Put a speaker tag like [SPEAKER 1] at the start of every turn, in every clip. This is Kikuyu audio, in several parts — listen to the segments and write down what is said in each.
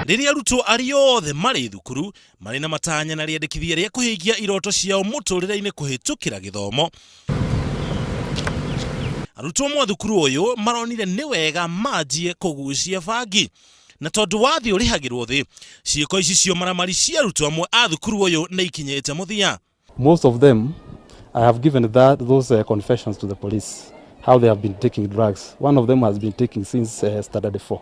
[SPEAKER 1] Rĩrĩa arutwo arĩa othe marĩ thukuru marĩ na matanya na rĩendekithia rĩa kũhingia iroto ciao mũtũrĩre-inĩ kũhĩtũkĩra gĩthomo, arutwo amwe a thukuru ũyũ maronire nĩ wega manjie kũgucia bangi. Na tondũ wa thĩ ũrĩhagĩrwo thĩ, ciĩko ici cia ũmaramari cia arutwo amwe a thukuru ũyũ nĩ ikinyĩte mũthia.
[SPEAKER 2] Most of them, I have given that, those confessions to the police, how they have been taking drugs. One of them has been taking since standard 4.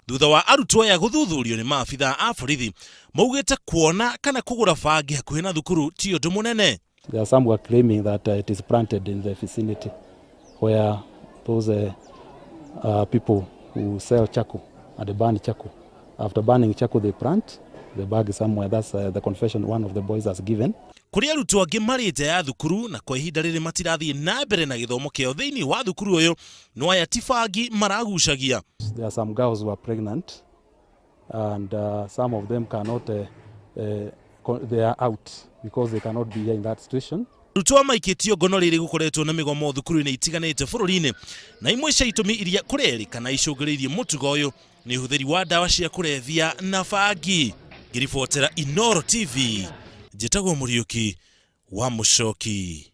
[SPEAKER 1] Thutha wa arutwo aya gũthuthurio nĩ maabithaa a borithi, maugĩte kuona kana kũgũra bangi hakuhĩ na thukuru ti ũndũ mũnene.
[SPEAKER 2] There are some who are claiming that it is planted in the vicinity where those people who sell charcoal and burn charcoal. After burning charcoal, they plant the bag somewhere. That's the confession one of the boys has given.
[SPEAKER 1] Kũrĩ arutwo angĩ marĩ nja ya thukuru na kwa ihinda rĩrĩ matirathiĩ na mbere na gĩthomo kĩao thĩinĩ wa thukuru ũyũ, no aya ti bangi maragucagia.
[SPEAKER 2] There are some girls who are pregnant and some of them cannot, they are out because they cannot be here in that situation.
[SPEAKER 1] Arutwo a maikĩtio ngono rĩrĩ gũkoretwo na mĩgomo thukuru-inĩ itiganĩte bũrũri-inĩ, na imwe cia itũmi iria kũrerĩkana icũngĩrĩirie mũtugo ũyũ nĩ ũhũthĩri wa ndawa cia kũrebia na bangi. Ngĩribotera Inooro TV, njĩtagwo Mũriũki wa Mũcoki.